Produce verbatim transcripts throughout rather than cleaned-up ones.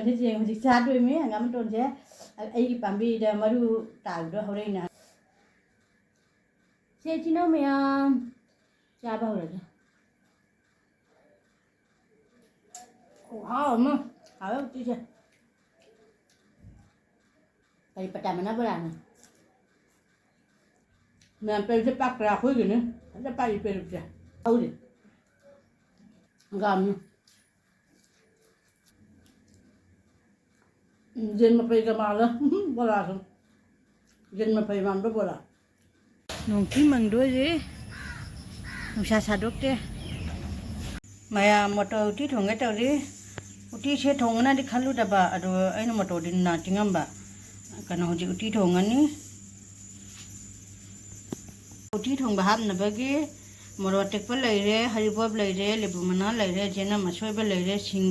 ꯑꯗꯨꯁꯦ ꯍꯧꯖꯤꯛ ꯆꯥꯗꯣꯏꯅꯦ ꯍꯪꯒꯥꯝ ꯃꯇꯣꯟꯁꯦ꯫ ꯑꯩꯒꯤ ꯄꯥꯝꯕꯤꯗ ꯃꯔꯨ ꯇꯥꯕꯗꯣ ꯍꯧꯔꯛꯏꯅꯦ꯫ ꯁꯦ, ꯏꯆꯤꯟ ꯏꯅꯥꯎ ꯃꯌꯥꯝ, ꯆꯥꯕ ꯍꯧꯔꯒꯦ꯫ ꯈꯨꯍꯥꯎ ꯑꯃ꯫ ꯍꯥꯎꯋꯦ ꯎꯇꯤꯁꯦ꯫ ꯀꯔꯤ ꯄꯇꯥ ꯃꯅꯥ ꯕꯣꯔꯥꯅꯣ? ꯃꯌꯥꯝ ꯄꯦꯔꯨꯛꯁꯦ ꯄꯥꯛꯇ꯭ꯔꯥ? ꯑꯩꯈꯣꯏꯒꯤꯅꯦ꯫ ꯐꯖ ꯄꯥꯛꯏ ꯄꯦꯔꯨꯛꯁꯦ꯫ ꯍꯧꯔꯤ꯫ ꯍꯪꯒꯥꯝꯅꯤ꯫ ꯌꯦꯟ ꯃꯐꯩꯒ ꯃꯥꯜꯂꯦ꯫ ꯕꯣꯔꯥꯁꯨ꯫ ꯌꯦꯟ ꯃꯐꯩ ꯃꯥꯟꯕ ꯕꯣꯔꯥ꯫ ꯅꯣꯡꯊꯤ ꯃꯪꯗꯣꯏꯔꯦ꯫ ꯅꯨꯡꯁꯥ ꯁꯥꯗꯣꯛꯇꯦ꯫ ꯃꯌꯥꯝ ꯃꯣꯇꯣꯔ ꯎꯇꯤ ꯊꯣꯡꯒꯦ ꯇꯧꯔꯤ꯫ ꯎꯇꯤꯁꯦ ꯊꯣꯡꯒꯅꯗꯤ ꯈꯜꯂꯨꯗꯕ, ꯑꯗꯣ ꯑꯩꯅ ꯃꯣꯇꯣꯔꯗꯤ ꯅꯨꯡꯗꯥꯡ ꯇꯤꯡꯉꯝꯕ꯫ ꯀꯩꯅꯣ, ꯍꯧꯖꯤꯛ ꯎꯇꯤ ꯊꯣꯡꯉꯅꯤ꯫ ꯎꯇꯤ ꯊꯣꯡꯕ ꯍꯥꯞꯅꯕꯒꯤ ꯃꯣꯔꯣꯛ ꯑꯇꯦꯛꯄ ꯂꯩꯔꯦ, ꯍꯔꯤꯕꯣꯞ ꯂꯩꯔꯦ, ꯂꯦꯕꯨ ꯃꯅꯥ ꯂꯩꯔꯦ, ꯆꯦꯅꯝ ꯑꯁꯣꯏꯕ ꯂꯩꯔꯦ, ꯁꯤꯡ,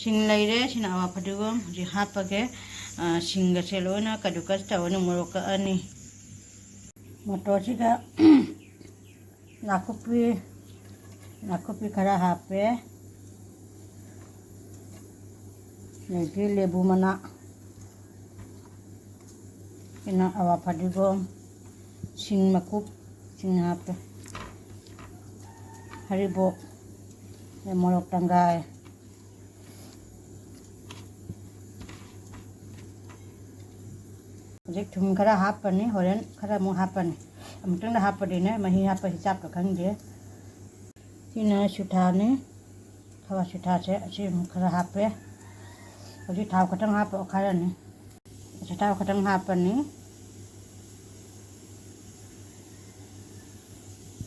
ꯁꯤꯡ ꯂꯩꯔꯦ, ꯁꯤꯅ ꯑꯋꯥ ꯐꯗꯤꯒꯣꯝ꯫ ꯍꯧꯖꯤꯛ ꯍꯥꯞꯄꯒꯦ꯫ ꯑ, ꯁꯤꯡꯒꯁꯦ ꯂꯣꯏꯅ ꯀꯗꯨꯀꯁ ꯇꯧꯔꯅꯤ, ꯃꯣꯔꯣꯛ ꯀꯛꯑꯅꯤ꯫ ꯃꯣꯇꯣꯔꯁꯤꯗ ꯅꯥꯀꯨꯞꯄꯤ, ꯅꯥꯀꯨꯞꯄꯤ ꯈꯔ ꯍꯥꯞꯄꯦ꯫ ꯑꯗꯒꯤ ꯂꯦꯕꯨ ꯃꯅꯥ, ꯁꯤꯅ ꯑꯋꯥ ꯐꯗꯤꯒꯣꯝ, ꯁꯤꯡ ꯃꯀꯨꯞ, ꯁꯤꯡ ꯍꯥꯞꯄꯦ꯫ ꯍꯔꯤꯕꯣꯞ, ꯑꯗꯩ ꯃꯣꯔꯣꯛ ꯇꯪꯒꯥꯏ꯫ ꯍꯧꯖꯤꯛ ꯊꯨꯝ ꯈꯔ ꯍꯥꯞꯄꯅꯤ, ꯍꯣꯔꯦꯟ ꯈꯔ ꯑꯃꯨꯛ ꯍꯥꯞꯄꯅꯤ꯫ ꯑꯃꯨꯛꯇꯪꯗ ꯍꯥꯞꯄꯗꯤꯅꯦ, ꯃꯍꯤ ꯍꯥꯞꯄꯁꯤ ꯆꯥꯛꯀ ꯈꯪꯗꯦ꯫ ꯁꯤꯅ ꯁꯨꯊꯥꯅꯤ, ꯍꯋꯥꯏ ꯁꯨꯊꯥꯁꯦ꯫ ꯑꯁꯤ ꯑꯃꯨꯛ ꯈꯔ ꯍꯥꯞꯄꯦ꯫ ꯍꯧꯖꯤꯛ ꯊꯥꯎ ꯈꯤꯇꯪ ꯍꯥꯞꯄ ꯑꯣꯠꯈꯥꯏꯔꯅꯤ꯫ ꯑꯁꯤ ꯊꯥꯎ ꯈꯤꯇꯪ ꯍꯥꯞꯄꯅꯤ꯫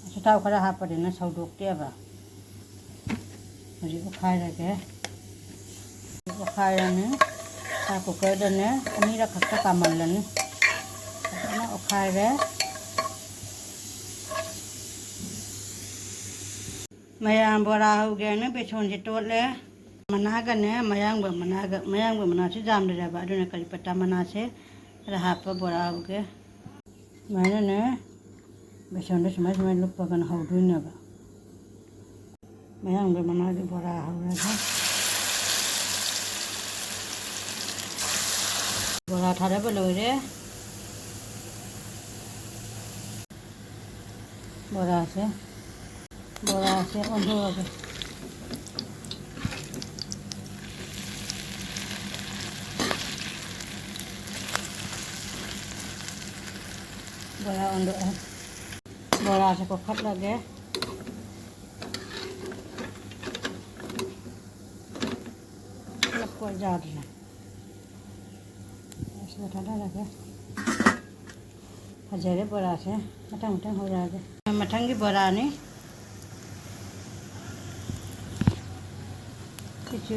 ꯑꯁꯤ ꯊꯥꯎ ꯈꯔ ꯍꯥꯞꯄꯗꯨꯅ ꯁꯧꯗꯣꯛꯇꯦꯕ꯫ ꯍꯧꯖꯤꯛ ꯑꯣꯠꯈꯥꯏꯔꯒꯦ꯫ ꯑꯣꯠꯈꯥꯏꯔꯅꯤ꯫ ꯄ꯭ꯔꯦꯁꯔ ꯀꯨꯀꯔꯗꯅꯦ ꯑꯅꯤꯔꯛ ꯈꯛꯇ ꯀꯥꯝꯍꯜꯂꯅꯤ꯫ ꯐꯖꯅ ꯑꯣꯠꯈꯥꯏꯔꯦ꯫ ꯃꯌꯥꯝ ꯕꯣꯔꯥ ꯍꯧꯒꯦꯅ ꯕꯦꯁꯣꯟꯁꯦ ꯇꯣꯠꯂꯦ꯫ ꯃꯅꯥꯒꯅꯦ, ꯃꯌꯥꯡꯕ ꯃꯅꯥꯒ, ꯃꯌꯥꯡꯕ ꯃꯅꯥꯁꯦ ꯌꯥꯝꯗ꯭ꯔꯦꯕ, ꯑꯗꯨꯅ ꯀꯔꯤ ꯄꯇꯥ ꯃꯅꯥꯁꯦ ꯈꯔ ꯍꯥꯞꯄ ꯕꯣꯔꯥ ꯍꯧꯒꯦ꯫ ꯁꯨꯃꯥꯏꯅꯅꯦ, ꯕꯦꯁꯣꯟꯗꯣ ꯁꯨꯃꯥꯏ ꯁꯨꯃꯥꯏꯅ ꯂꯨꯞꯄꯒꯅ ꯍꯧꯗꯣꯏꯅꯦꯕ꯫ ꯃꯌꯥꯡꯕ ꯃꯅꯥꯒꯤ ꯕꯣꯔꯥ ꯍꯧꯔꯒ ꯕꯣꯔꯥ ꯊꯥꯗꯕ ꯂꯣꯏꯔꯦ꯫ ꯕꯣꯔꯥꯁꯦ, ꯕꯣꯔꯥꯁꯦ ꯑꯣꯟꯊꯣꯛꯑꯒꯦ꯫ ꯕꯣꯔꯥ ꯑꯣꯟꯊꯣꯛꯑꯦ꯫ ꯕꯣꯔꯥꯁꯦ ꯀꯣꯠꯈꯠꯂꯒꯦ꯫ ꯄꯨꯂꯞ ꯀꯣꯠ ꯌꯥꯗ꯭ꯔꯦ꯫ ꯑꯁꯤꯗ ꯊꯥꯗꯔꯒꯦ꯫ ꯐꯖꯔꯦ ꯕꯣꯔꯥꯁꯦ꯫ ꯃꯊꯪ ꯃꯊꯪ ꯍꯧꯔꯛꯑꯒꯦ꯫ ꯃꯊꯪꯒꯤ ꯕꯣꯔꯥꯅꯤ꯫ ꯁꯤꯁꯨ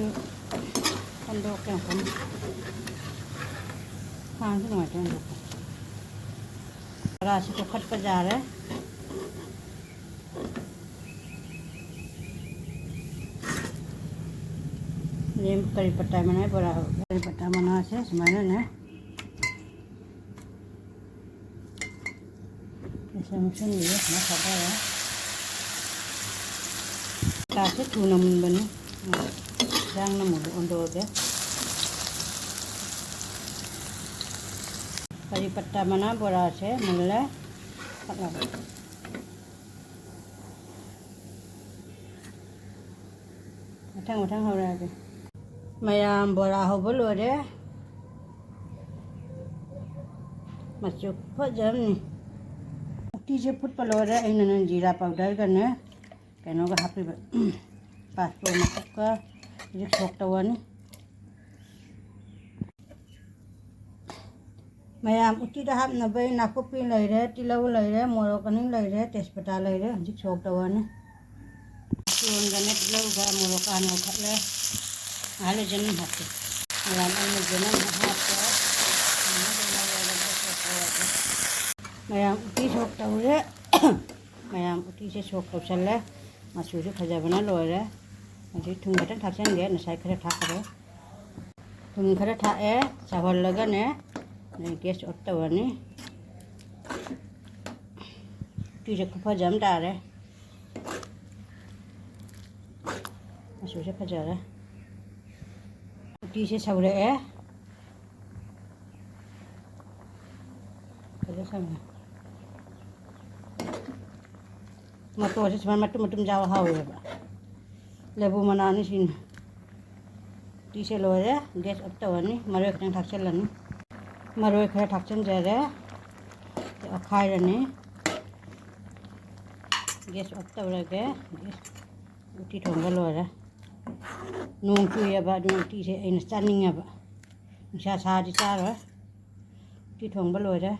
ꯍꯟꯗꯣꯛꯀꯦ ꯑꯃꯨꯛꯇꯪ꯫ ꯈꯥꯡꯁꯨ ꯅꯨꯡꯉꯥꯏꯇꯦ ꯍꯟꯗꯣꯛꯄ꯫ ꯕꯣꯔꯥꯁꯤ ꯀꯣꯠꯈꯠꯄ ꯌꯥꯔꯦ꯫ ꯑꯗꯩ ꯀꯔꯤ ꯄꯇꯥ ꯃꯅꯥ ꯕꯣꯔꯥ, ꯀꯔꯤ ꯄꯇꯥ ꯃꯅꯥꯁꯦ ꯁꯨꯃꯥꯏꯅꯅꯦ ꯃꯁꯤꯡ ꯃꯁꯤꯡꯁꯦ ꯁꯨꯃꯥꯏꯅ ꯊꯥꯗꯔꯦ꯫ ꯆꯥꯛꯁꯦ ꯊꯨꯅ ꯃꯨꯟꯕꯅꯤ꯫ ꯏꯟꯖꯥꯡꯅ ꯃꯨꯜꯂꯦ, ꯑꯣꯟꯊꯣꯛꯑꯒꯦ꯫ ꯀꯔꯤ ꯄꯇꯥ ꯃꯅꯥ ꯕꯣꯔꯥꯁꯦ ꯃꯨꯜꯂꯦ꯫ ꯐꯠꯂꯕ꯫ ꯃꯊꯪ ꯃꯊꯪ ꯍꯧꯔꯛꯑꯒꯦ꯫ ꯃꯌꯥꯝ ꯕꯣꯔꯥ ꯍꯧꯕ ꯂꯣꯏꯔꯦ꯫ ꯃꯆꯨ ꯐꯖꯕꯅꯤ꯫ ꯎꯇꯤꯁꯦ ꯐꯨꯠꯄ ꯂꯣꯏꯔꯦ꯫ ꯑꯩꯅꯅꯦ ꯖꯤꯔꯥ ꯄꯥꯎꯗꯔꯒꯅꯦ ꯀꯩꯅꯣꯒ ꯍꯥꯞꯄꯤꯕ, ꯄꯥꯟ ꯃꯀꯨꯞꯀ ꯍꯧꯖꯤꯛ ꯁꯣꯛ ꯇꯧꯔꯅꯤ꯫ ꯃꯌꯥꯝ ꯎꯇꯤꯗ ꯍꯥꯞꯅꯕ ꯅꯥꯀꯨꯞꯄꯤ ꯂꯩꯔꯦ, ꯇꯤꯜꯍꯧ ꯂꯩꯔꯦ, ꯃꯣꯔꯣꯛ ꯑꯅꯤ ꯂꯩꯔꯦ, ꯇꯦꯖꯄꯇꯥ ꯂꯩꯔꯦ꯫ ꯍꯧꯖꯤꯛ ꯁꯣꯛ ꯇꯧꯔꯅꯤ꯫ ꯃꯆꯨꯒꯅꯦ ꯇꯤꯜꯍꯧꯒ ꯃꯣꯔꯣꯛꯀ ꯍꯥꯟꯅ ꯉꯧꯈꯠꯂꯦ꯫ ꯉꯥꯏꯍꯥꯛ ꯂꯩ ꯖꯦꯅꯝ ꯍꯥꯞꯀꯦ꯫ ꯃꯌꯥꯝ ꯑꯩꯅ ꯖꯦꯅꯝ ꯍꯥꯞꯄꯦ꯫ ꯃꯌꯥꯝ ꯎꯇꯤ ꯁꯣꯛ ꯇꯧꯔꯦ꯫ ꯃꯌꯥꯝ ꯎꯇꯤꯁꯦ ꯁꯣꯛ ꯇꯧꯁꯜꯂꯦ꯫ ꯃꯆꯨꯁꯦ ꯐꯖꯕꯅ ꯂꯣꯏꯔꯦ꯫ ꯍꯧꯖꯤꯛ ꯊꯨꯝ ꯈꯤꯇꯪ ꯊꯥꯛꯆꯟꯒꯦ, ꯉꯁꯥꯏ ꯈꯔ ꯊꯥꯛꯈ꯭ꯔꯦ꯫ ꯊꯨꯝ ꯈꯔ ꯊꯥꯛꯑꯦ, ꯁꯧꯍꯜꯂꯒꯅꯦ, ꯑꯗꯩ gas off ꯇꯧꯔꯅꯤ꯫ ꯎꯇꯤꯁꯦ ꯈꯨꯐꯖ ꯑꯃ ꯇꯥꯔꯦ꯫ ꯃꯆꯨꯁꯦ ꯐꯖꯔꯦ꯫ ꯎꯇꯤꯁꯦ ꯁꯧꯔꯛꯑꯦ꯫ ꯊꯝꯃꯦ꯫ ꯃꯇꯣꯟꯁꯦ ꯁꯨꯃꯥꯏꯅ ꯃꯇꯨꯝ ꯃꯇꯨꯝ ꯌꯥꯎꯔ ꯍꯥꯎꯋꯦꯕ꯫ ꯂꯦꯕꯨ ꯃꯅꯥꯅꯤ ꯁꯤꯅ꯫ ꯎꯇꯤꯁꯦ ꯂꯣꯏꯔꯦ꯫ ꯒ꯭ꯌꯥꯁ ꯑꯣꯐ ꯇꯧꯔꯅꯤ꯫ ꯃꯔꯣꯏ ꯈꯤꯇꯪ ꯊꯥꯛꯆꯤꯜꯂꯅꯤ꯫ ꯃꯔꯣꯏ ꯈꯔ ꯊꯥꯛꯆꯤꯟꯖꯔꯦ꯫ ꯑꯣꯠꯈꯥꯏꯔꯅꯤ꯫ ꯒ꯭ꯌꯥꯁ ꯑꯣꯐ ꯇꯧꯔꯒꯦ꯫ ꯎꯇꯤ ꯊꯣꯡꯕ ꯂꯣꯏꯔꯦ꯫ ꯅꯣꯡ ꯆꯨꯏꯌꯦꯕ, ꯑꯗꯨꯅ ꯎꯇꯤꯁꯦ ꯑꯩꯅ ꯆꯥꯅꯤꯡꯉꯦꯕ꯫ ꯅꯨꯡꯁꯥ ꯁꯥꯔꯗꯤ ꯆꯥꯔꯣꯏ꯫ ꯎꯇꯤ ꯊꯣꯡꯕ ꯂꯣꯏꯔꯦ꯫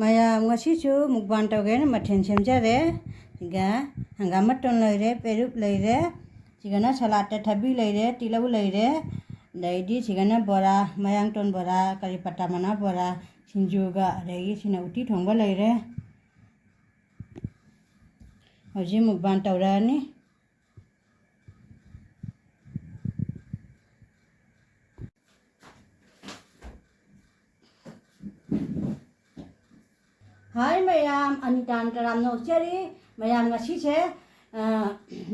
ꯃꯌꯥꯝ, ꯉꯁꯤꯁꯨ ꯃꯨꯛꯕꯥꯡ ꯇꯧꯒꯦꯅ ꯃꯊꯦꯜ ꯁꯦꯝꯖꯔꯦ꯫ ꯁꯤꯒ ꯍꯪꯒꯥꯝ ꯃꯇꯣꯟ ꯂꯩꯔꯦ, ꯄꯦꯔꯨꯛ ꯂꯩꯔꯦ, ꯁꯤꯒꯅ ꯁꯂꯥꯠꯇ ꯊꯕꯤ ꯂꯩꯔꯦ, ꯇꯤꯜꯍꯧ ꯂꯩꯔꯦ, ꯑꯗꯩꯗꯤ ꯁꯤꯒꯅ ꯕꯣꯔꯥ, ꯃꯌꯥꯡꯇꯣꯟ ꯕꯣꯔꯥ, ꯀꯔꯤ ꯄꯇꯥ ꯃꯅꯥ ꯕꯣꯔꯥ, ꯁꯤꯡꯖꯨꯒ, ꯑꯗꯒꯤ ꯁꯤꯅ ꯎꯇꯤ ꯊꯣꯡꯕ ꯂꯩꯔꯦ꯫ ꯍꯧꯖꯤꯛ ꯃꯨꯛꯕꯥꯡ ꯇꯧꯔꯛꯑꯅꯤ꯫ ꯍꯥꯏ ꯃꯌꯥꯝ, ꯑꯅꯤꯇꯥꯅ ꯇꯔꯥꯝꯅ ꯑꯣꯛꯆꯔꯤ꯫ ꯃꯌꯥꯝ ꯉꯁꯤꯁꯦ, ꯑ,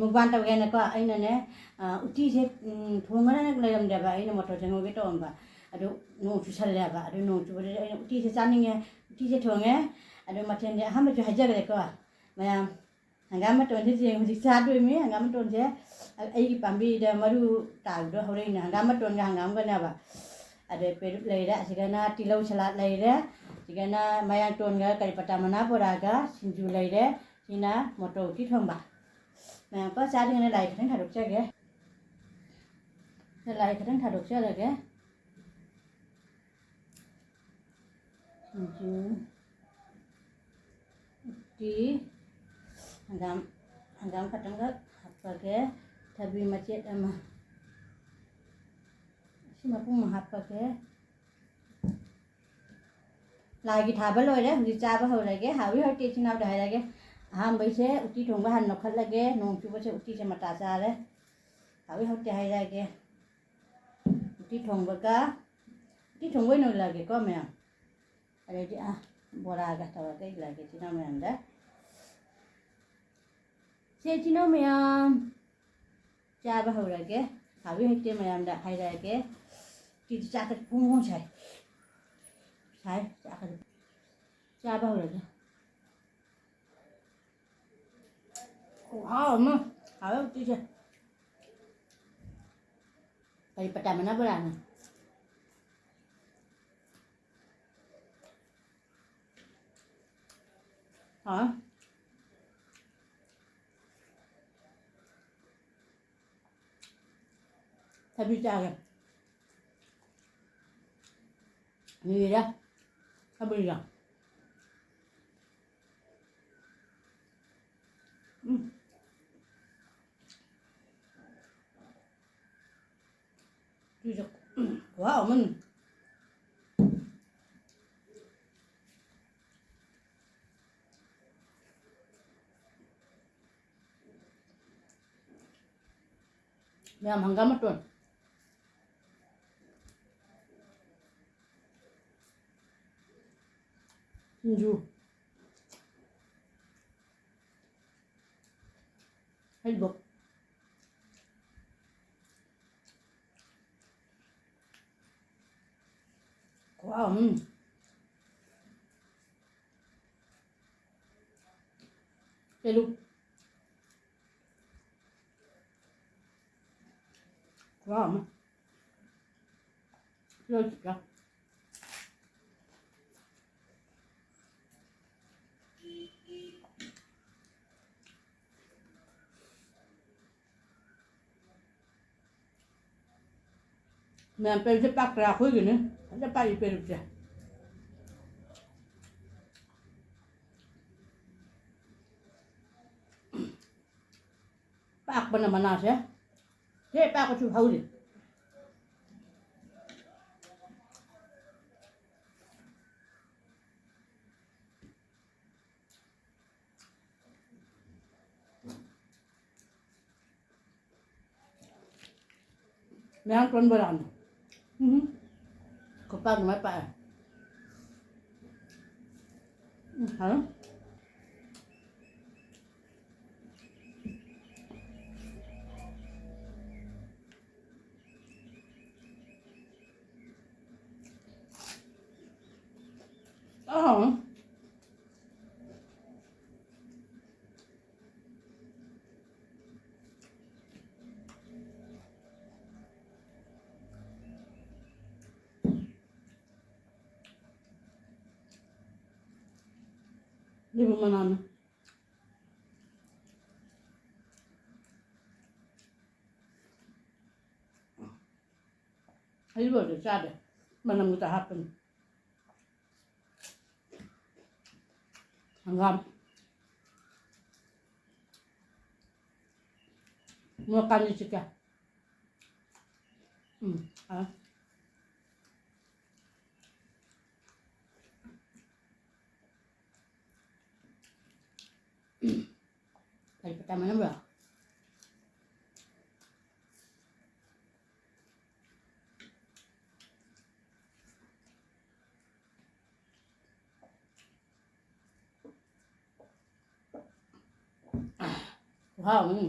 ꯃꯨꯛꯕꯥꯡ ꯇꯧꯒꯦꯅꯀꯣ, ꯑꯩꯅꯅꯦ, ꯑ, ꯎꯇꯤꯁꯦ, ꯎꯝ, ꯊꯣꯡꯉꯒꯅ ꯂꯩꯔꯝꯗꯦꯕ, ꯑꯩꯅ ꯃꯣꯇꯣꯔ ꯆꯦꯡꯍꯧꯒꯦ ꯇꯧꯔꯝꯕ꯫ ꯑꯗꯨ ꯅꯣꯡ ꯆꯨꯁꯜꯂꯦꯕ꯫ ꯑꯗꯨ ꯅꯣꯡ ꯆꯨꯕꯗꯨꯗ ꯑꯩꯅ ꯎꯇꯤꯁꯦ ꯆꯥꯅꯤꯡꯉꯦ, ꯎꯇꯤꯁꯦ ꯊꯣꯡꯉꯦ꯫ ꯑꯗꯨ ꯃꯊꯦꯜꯁꯦ ꯑꯍꯥꯟꯕꯁꯨ ꯍꯥꯏꯖꯈ꯭ꯔꯦꯀꯣ꯫ ꯃꯌꯥꯝ, ꯍꯪꯒꯥꯝ ꯃꯇꯣꯟꯁꯦ ꯆꯦꯡ ꯍꯧꯖꯤꯛ ꯆꯥꯗꯣꯏꯅꯤ꯫ ꯍꯪꯒꯥꯝ ꯃꯇꯣꯟꯁꯦ ꯑꯩꯒꯤ ꯄꯥꯝꯕꯤꯗ ꯃꯔꯨ ꯇꯥꯕꯗꯣ ꯍꯧꯔꯛꯏꯅꯦ꯫ ꯍꯪꯒꯥꯝ ꯃꯇꯣꯟꯒ ꯍꯪꯒꯥꯝꯒꯅꯦꯕ꯫ ꯑꯗꯩ ꯄꯦꯔꯨꯛ ꯂꯩꯔꯦ, ꯑꯁꯤꯒꯅ ꯇꯤꯜꯍꯧ ꯁꯂꯥꯠ ꯂꯩꯔꯦ, ꯁꯤꯒꯅ ꯃꯌꯥꯡꯇꯣꯟꯒ ꯀꯔꯤ ꯄꯇꯥ ꯃꯅꯥ ꯕꯣꯔꯥꯒ ꯁꯤꯡꯖꯨ ꯂꯩꯔꯦ, ꯁꯤꯅ ꯃꯣꯇꯣꯔ ꯎꯇꯤ ꯊꯣꯡꯕ꯫ ꯃꯌꯥꯝꯀꯣ ꯆꯥꯗ꯭ꯔꯤꯉꯩꯗ ꯂꯥꯏ ꯈꯤꯇꯪ ꯊꯥꯗꯣꯛꯆꯒꯦ꯫ ꯂꯥꯏ ꯈꯤꯇꯪ ꯊꯥꯗꯣꯛꯆꯔꯒꯦ꯫ ꯁꯤꯡꯖꯨ, ꯎꯇꯤ, ꯍꯪꯒꯥꯝ, ꯍꯪꯒꯥꯝ ꯈꯛꯇꯪꯈꯛ ꯍꯥꯞꯄꯒꯦ, ꯊꯕꯤ ꯃꯆꯦꯠ ꯑꯃ, ꯑꯁꯤ ꯃꯄꯨꯝ ꯑꯃ ꯍꯥꯞꯄꯒꯦ꯫ ꯂꯥꯏꯒꯤ ꯊꯥꯕ ꯂꯣꯏꯔꯦ, ꯍꯧꯖꯤꯛ ꯆꯥꯕ ꯍꯧꯔꯒꯦ꯫ ꯍꯥꯎꯏ ꯍꯥꯎꯇꯦ ꯏꯆꯤꯟ ꯏꯅꯥꯎꯗ ꯍꯥꯏꯔꯒꯦ꯫ ꯑꯍꯥꯟꯕꯩꯁꯦ ꯎꯇꯤ ꯊꯣꯡꯕ ꯍꯥꯟꯅ ꯂꯧꯈꯠꯂꯒꯦ꯫ ꯅꯣꯡ ꯆꯨꯕꯁꯦ ꯎꯇꯤꯁꯦ ꯃꯇꯥ ꯆꯥꯔꯦ꯫ ꯍꯥꯎꯏ ꯍꯥꯎꯇꯦ ꯍꯥꯏꯔꯛꯑꯒꯦ꯫ ꯎꯇꯤ ꯊꯣꯡꯕꯒ, ꯎꯇꯤ ꯊꯣꯡꯕ ꯑꯣꯏꯅ ꯎꯠꯂꯛꯑꯒꯦꯀꯣ ꯃꯌꯥꯝ꯫ ꯑꯗꯩꯗꯤ, ꯑꯥ, ꯕꯣꯔꯥꯒ ꯇꯧꯔꯒ ꯏꯜꯂꯛꯑꯒꯦ ꯏꯆꯤꯟ ꯏꯅꯥꯎ ꯃꯌꯥꯝꯗ꯫ ꯁꯦ ꯏꯆꯤꯟ ꯏꯅꯥꯎ ꯃꯌꯥꯝ, ꯆꯥꯕ ꯍꯧꯔꯒꯦ꯫ ꯍꯥꯎꯏ ꯍꯥꯎꯇꯦ ꯃꯌꯥꯝꯗ ꯍꯥꯏꯔꯛꯑꯒꯦ꯫ ꯎꯇꯤꯗꯤ ꯆꯥꯛꯀ ꯐꯣꯡ ꯐꯣꯡ ꯁꯥꯏ꯫ ꯁꯥꯏ, ꯆꯥꯛꯀ꯫ ꯆꯥꯕ ꯍꯧꯔꯒꯦ꯫ ꯈꯨꯍꯥꯎ ꯑꯃ꯫ ꯍꯥꯎꯋꯦ ꯎꯇꯤꯁꯦ꯫ ꯀꯔꯤ ꯄꯇꯥ ꯃꯅꯥ ꯕꯣꯔꯥꯅꯣ? ꯍꯥꯎꯋꯦ꯫ ꯊꯕꯤ ꯆꯥꯒꯦ꯫ ꯂꯤꯔꯦ꯫ ꯊꯕꯤꯒ꯫ ꯎꯝ꯫ ꯁꯤꯁꯨ ꯈꯨꯍꯥꯎ ꯑꯃꯅꯤ꯫ ꯃꯌꯥꯝ ꯍꯪꯒꯥꯝ ꯃꯇꯣꯟ꯫ ꯁꯤꯡꯖꯨ꯫ ꯍꯩꯕꯣꯞ꯫ ꯈꯨꯍꯥꯎ ꯑꯃꯅꯤ꯫ ꯄꯦꯔꯨꯛ꯫ ꯈꯨꯍꯥꯎ ꯑꯃ꯫ ꯂꯣꯏꯗ꯭ꯔꯤꯕ꯭ꯔꯥ? ꯃꯌꯥꯝ ꯄꯦꯔꯨꯛꯁꯦ ꯄꯥꯛꯇ꯭ꯔꯥ? ꯑꯩꯈꯣꯏꯒꯤꯅꯦ ꯐꯖꯅ ꯄꯥꯛꯏ ꯄꯦꯔꯨꯛꯁꯦ꯫ ꯄꯥꯛꯄꯅ ꯃꯅꯥꯁꯦ꯫ ꯁꯦ ꯄꯥꯛꯄꯁꯨ ꯍꯧꯔꯤ꯫ ꯃꯌꯥꯝ ꯀꯣꯟ ꯕꯣꯔꯥꯅꯤ꯫ ꯎꯝ꯫ ꯈꯨꯄꯥꯛ ꯑꯗꯨꯃꯥꯏ ꯄꯥꯛꯑꯦ꯫ ꯎꯝ, ꯍꯥꯎꯋꯦ꯫ ꯑꯥ꯫ ꯂꯤꯕꯨ ꯃꯅꯥꯅ꯫ ꯑꯩꯕꯨꯗꯤ ꯆꯥꯗꯦ꯫ ꯃꯅꯝ ꯈꯤꯇ ꯍꯥꯞꯄꯅꯤ꯫ ꯍꯪꯒꯥꯝ꯫ ꯃꯣꯔꯣꯛ ꯀꯥꯂꯤ ꯆꯤꯛꯀꯦ꯫ ꯎꯝ꯫ ꯑ꯫ ꯀꯔꯤ ꯄꯇꯥ ꯃꯅꯝꯂꯣ? ꯈꯨꯍꯥꯎ ꯑꯃꯅꯤ꯫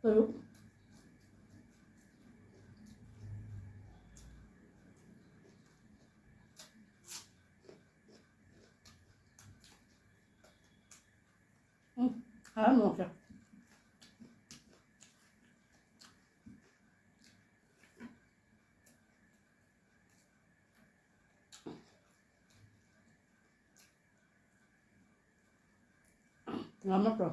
ꯇꯔꯨꯛ꯫ ꯎꯝ, ꯈꯔ ꯃꯣꯔꯣꯛꯁꯦ꯫ ꯉꯥꯃꯛꯇꯣ꯫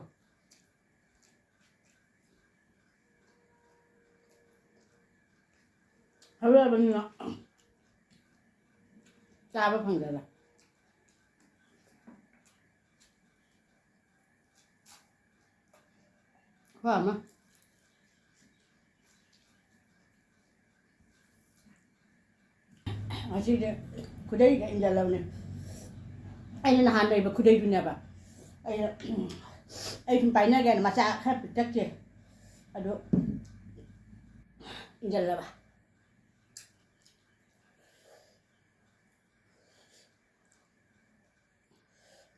ꯍꯧꯔꯛꯑꯕꯅꯤꯅ ꯆꯥꯕ ꯐꯪꯗꯔꯦ꯫ ꯈꯨꯍꯥꯎ ꯑꯃ꯫ ꯉꯁꯤꯗꯤ ꯈꯨꯗꯩꯒ ꯏꯟꯖꯜꯂꯕꯅꯦ꯫ ꯑꯩꯅ ꯅꯍꯥꯟ ꯂꯩꯕ ꯈꯨꯗꯩꯗꯨꯅꯦꯕ꯫ ꯑꯩꯅ, ꯑꯩ ꯁꯨꯝ ꯄꯥꯏꯅꯒꯦꯅ ꯃꯆꯥ ꯈꯔ ꯄꯤꯛꯇꯛꯁꯦ ꯑꯗꯨ ꯏꯟꯖꯜꯂꯕ꯫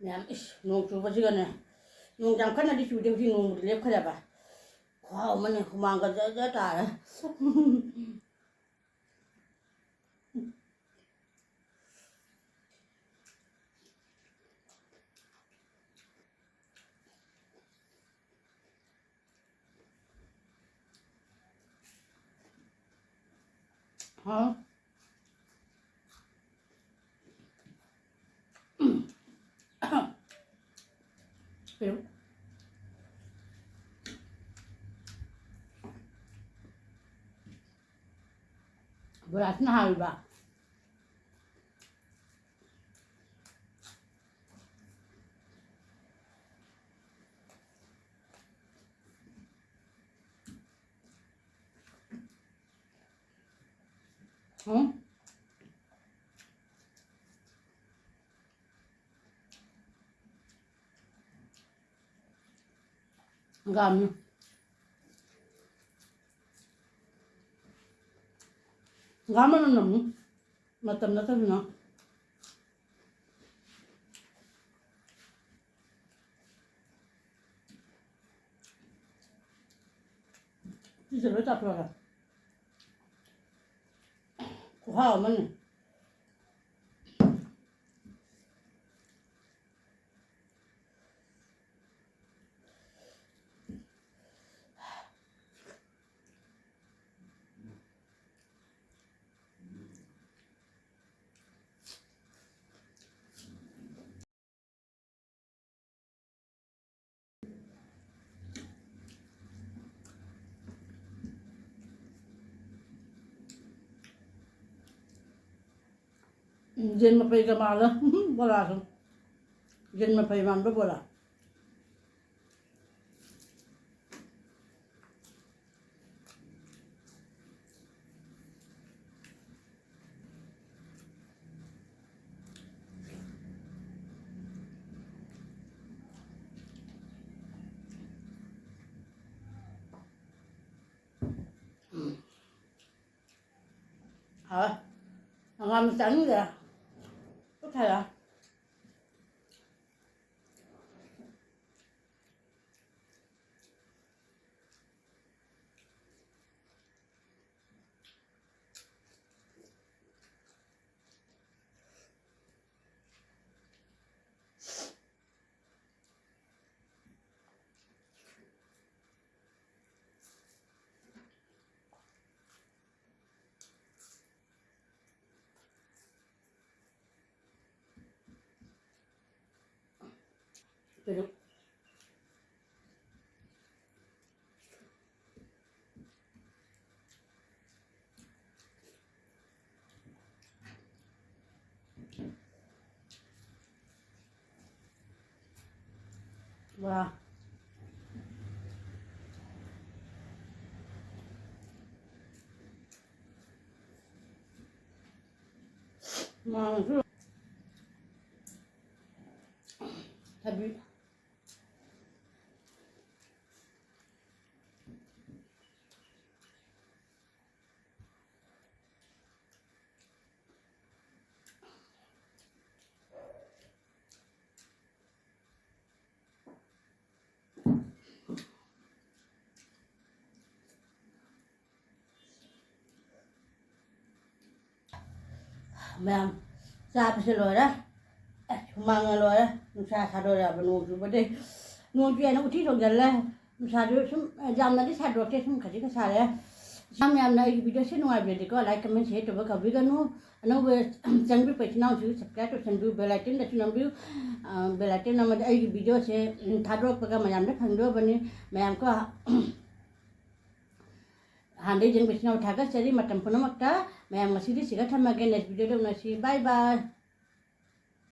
ꯃꯌꯥꯝ, ꯏꯁ, ꯅꯣꯡ ꯆꯨꯕꯁꯤꯒꯅꯦ, ꯅꯣꯡ ꯌꯥꯝ ꯀꯟꯅꯗꯤ ꯆꯨꯗꯦ, ꯍꯧꯖꯤꯛ ꯅꯣꯡꯕꯨꯗꯤ ꯂꯦꯞꯈ꯭ꯔꯦꯕ꯫ ꯈꯨꯍꯥꯎ ꯑꯃꯅꯦ, ꯍꯨꯃꯥꯡꯒ ꯖꯔ ꯖꯔ ꯇꯥꯔꯦ꯫ ꯍꯥꯎ꯫ ꯄꯤꯔꯨꯛ꯫ ꯕꯣꯔꯥꯁꯤꯅ ꯍꯥꯎꯔꯤꯕ꯫ ꯎꯝ꯫ ꯍꯪꯒꯥꯝꯅꯤ꯫ ꯍꯪꯒꯥꯝ ꯃꯅꯝ ꯅꯝꯃꯤ꯫ ꯃꯇꯝ ꯅꯠꯇꯕꯅꯤꯅ꯫ ꯁꯤꯁꯦ ꯂꯣꯏ ꯆꯥꯊꯣꯛꯑꯒ꯫ ꯈꯨꯍꯥꯎ ꯑꯃꯅꯤ꯫ ꯌꯦꯟ ꯃꯐꯩꯒ ꯃꯥꯜꯂꯦ꯫ ꯕꯣꯔꯥꯁꯨ ꯌꯦꯟ ꯃꯐꯩ ꯃꯥꯟꯕ ꯕꯣꯔꯥ꯫ ꯍꯥꯎꯋꯦ꯫ ꯍꯪꯒꯥꯝ ꯆꯥꯅꯤꯡꯗꯦ꯫ ꯄꯨꯛ ꯊꯜꯂꯦ꯫ ꯄꯦꯔꯨꯛ꯫ ꯋꯥ꯫ ꯃꯥꯡꯁꯨ꯫ ꯊꯕꯤ꯫ ꯃꯌꯥꯝ ꯆꯥꯕꯁꯦ ꯂꯣꯏꯔꯦ꯫ ꯑꯁ, ꯍꯨꯃꯥꯡꯅ ꯂꯣꯏꯔꯦ꯫ ꯅꯨꯡꯁꯥ ꯁꯥꯗꯣꯔꯛꯑꯕ ꯅꯣꯡ ꯆꯨꯕꯗꯩ꯫ ꯅꯣꯡ ꯆꯨꯏ ꯍꯥꯏꯅ ꯎꯠꯇꯤ ꯊꯣꯡꯖꯜꯂꯦ꯫ ꯅꯨꯡꯁꯥꯁꯨ ꯁꯨꯝ, ꯌꯥꯝꯅꯗꯤ ꯁꯥꯗꯣꯔꯛꯇꯦ, ꯁꯨꯝ ꯈꯖꯤꯛ ꯈꯖꯤꯛ ꯁꯥꯔꯦ꯫ ꯏꯁꯥ ꯃꯌꯥꯝꯅ ꯑꯩꯒꯤ video ꯁꯦ ꯅꯨꯡꯉꯥꯏꯕꯤꯔꯗꯤꯀꯣ, like, comment, share ꯇꯧꯕ ꯀꯥꯎꯕꯤꯒꯅꯨ꯫ ꯑꯅꯧꯕ ꯆꯪꯕꯤꯔꯛꯄ ꯏꯆꯤꯟ ꯏꯅꯥꯎꯁꯤꯡ subscribe ꯇꯧꯁꯟꯕꯤꯌꯨ, bell icon ꯗꯁꯨ ꯅꯝꯕꯤꯌꯨ꯫ ꯑ, bell icon ꯅꯝꯃꯗꯤ ꯑꯩꯒꯤ video ꯁꯦ, ꯎꯝ, ꯊꯥꯗꯣꯔꯛꯄꯒ ꯃꯌꯥꯝꯗ ꯐꯪꯗꯧꯕꯅꯤ꯫ ꯃꯌꯥꯝ ꯀꯣ, ꯍꯥꯟꯅꯗꯩ ꯌꯦꯡꯕ ꯏꯆꯤꯟ ꯏꯅꯥꯎ ꯊꯥꯒꯠꯆꯔꯤ꯫ ꯃꯇꯝ ꯄꯨꯝꯅꯃꯛꯇ ꯃꯌꯥꯝ ꯉꯁꯤꯗꯤ ꯁꯤꯒ ꯊꯝꯃꯒꯦ꯫ Next video ꯗ ꯎꯅꯁꯤ꯫ Bye bye꯫